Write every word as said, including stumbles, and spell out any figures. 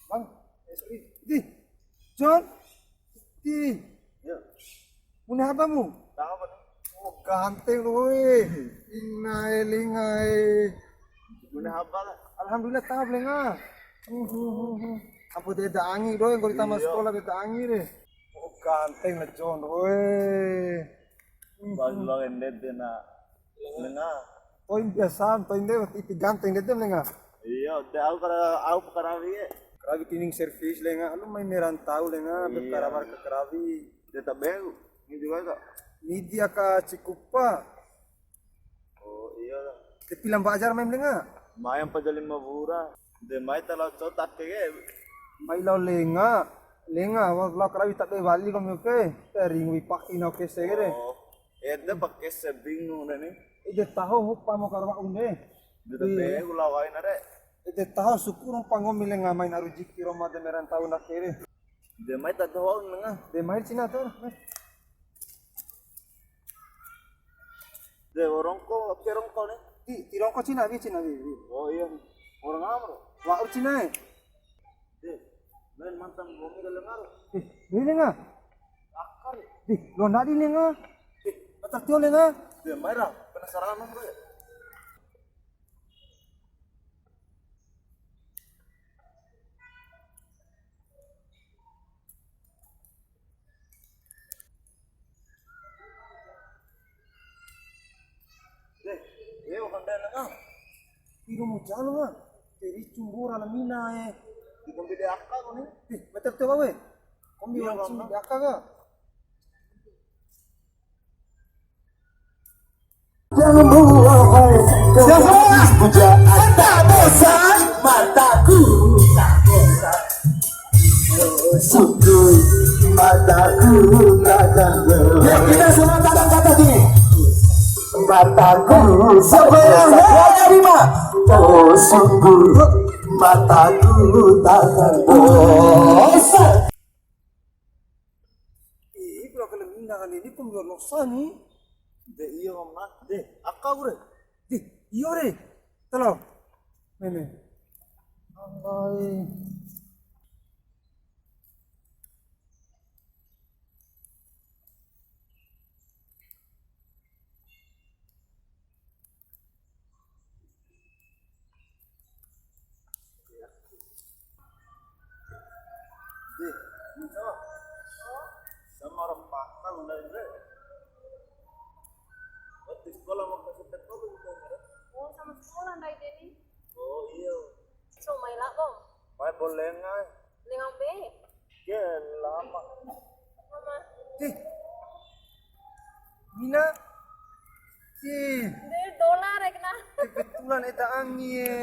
Bang, eh, sorry. Di, John, di. Ya. Bune haba mu? Tahu apa nih? Oh, ganteng loh, weh. Inai lingai. Bune haba lah. Alhamdulillah, tahu, lenga. Apa dia ada angin doang, kalau ditambah sekolah dia ada angin deh. Oh, ganteng lah, John, weh. Bang, lo ended deh, nak. Lenga. To'i biasa, to'i ndede, ipi ganteng ndede, lenga. Iya, udah, au kara-, au karawi ke. Karawi cleaning service, lenga. Lu mai merantau, lenga, iya. Karawi ke karawi. Dia tak beu. Ini juga tak. Ini dia ka Cikupa. Oh, iya lah. Tapi lampa ajar main, lenga. Mai yang paja lima wura. De mai ta lao cotak ke. Mai lao lenga. Lenga, wa-, lao karawi tak be wali kami, oke. Tering wi paki na, oke, segere. Oh. Ede pake sebing nu de ni. Ede taho hupa mo karwa unde. Ede be ulawain are. Ede taho syukur umpa ngomi lenga mai na rujiki Roma de merantau na kere. De mai ta doho lenga. De mai cina to. De rongko, oke rongko ni. Ti, ti rongko cina, wi cina, wi, wi. Oh iya. Orang amro. Wa cina e. Eh, lain mantan gomi ka lenga ro. Eh, ini lenga. Akar. Eh, lo nadi lenga. Eh, batak tio lenga. Eh, mai ra, penasaran bro. Eh, eh, bukan dia lenga. Tiru mu jalu nga. Teri cumbura na mina e. Di kombi de aka ko ni. Eh, betul tu bawe. Kombi orang sini de aka ka. Yang buah tak bosan mataku. Sungguh mataku takkan ber- Ya, kita semua tangan ke atas ini. Mataku sebelah lima. Oh, sungguh mataku takkan ber- Ih, pura kena mina kan ini pembuat dosa ni. De iyo, Mak. De, aka ure. De, iyo re. Telo. Meme. Alai. Di, sama. Sama orang patah udah, Bre. Oh, di sekolah mau kasih teknologi, Bre. Oh, sama sekolah, Ndai Denny. Oh, iya. So, mai labo. Mai boleh ngai. Lenga be. Ke lama. Mama. Ih. Mina. Ih. Nde dolar ya kena. Kebetulan eta angi e.